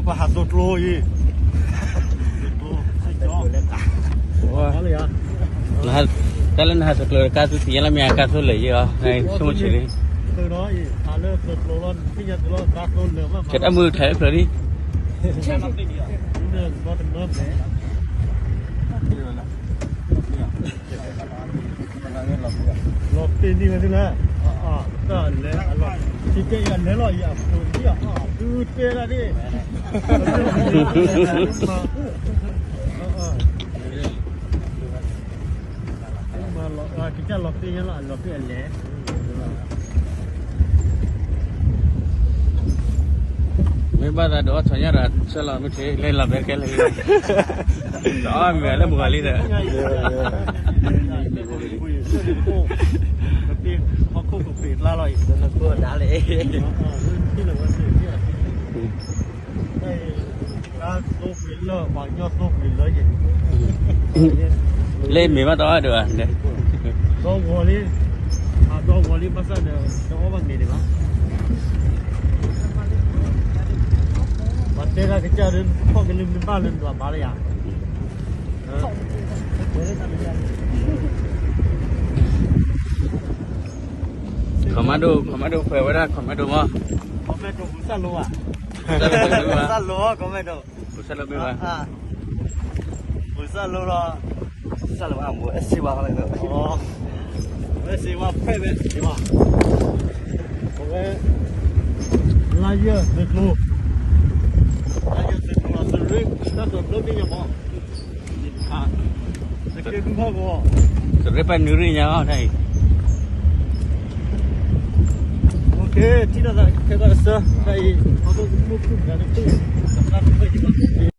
ဟးသိကျိအံၤ, တၢ်လၢနဟးသိကျိတကါသူထံၣ်ညါလၢမ့ၢ်အကါသိလၢာ်ယံၤအီၤ, ဆိကမိၣ်ဆံးလံ, ကတၢ်မုၢ်ထဲးလၢဖျၢၣ်လံ, လီၤပ့ၤနံၤဝဲသ့ၣ်လၢ, တၢ်လဲၤအလီၢ်, ထံတဲယၤလဲၤလီၤယၤ, အဖိဒ်အီၤ, တုၤတဲဒၣ်န့ၣ်, မၤ, ကစၢ်လီၤပ့ၤညါလီၤ, အလီၤပ့ၤအလဲၤ. မ့ၢ်ဘၣ်သးဒိးအီၣ်ထီၣ်ညါဒီး ဆၢလီၤမ့ၢ်ထံး လဲၤလီၤဘဲကဲလဲၣ်, ဒီးအီၣ်မ့ၢ်လၢမုၢ်ဂီၤလံဒီး, ဟီၣ်ခိၣ်ကပ့ၤကျါလီၤအံၤ, လၢမ့ၢ်ဘၣ်တအီၣ်ဒိၣ်ဧါ, ဒီဂီၤလံ, အဒီဂီၤလံ ဘၣ်ဆၣ်ဒီး တအီၣ်ဘၣ်မ့ၤဒံးဘၣ်, ပှၤတဲဒၣ်ကစၢ်ဒီး ခီၣ်ကလၢမ့ၢ်ဘၣ်လၢနဒွးဘၣ်လၢယၤ ခီမးဒိၣ် ခီမးဒိၣ် ခွဲးဝဲဒၣ် ခီမးဒိၣ်မး, ခီမးဒိၣ် ပူၤစၢ်လိဧါ, ပူၤစၢ်လိ ခီမးဒိၣ်, ပူၤစၢ်လိမ့ၢ်ဘၣ်, ပူၤစၢ်လိလီၤ, စၢ်လိအမူ အဲၣ်စ့ဝါလီၤ, အဲၣ်စ့ဝါဖဲဝဲစ့ဝါ, အဝဲ လါယဲၢ်သုးကျိၤ, လါယဲၢ်သုးကျိၤလီၤ သုးရ့ၣ် တၢ်သိးဘျၢမ့ၢ်ယမီၤ သုးရ့ၣ်ပနုၤရ့ၣ်ညါအီၤတၢ်အံၤ, ထံၣ်ဒီးသးခဲကီၢ်တဆၢ တၢ်အံၤ ဟီၣ်ခိၣ်မုၢ်ခုၣ်ကၤတဖုၣ် တဖုၣ်ယမီၤ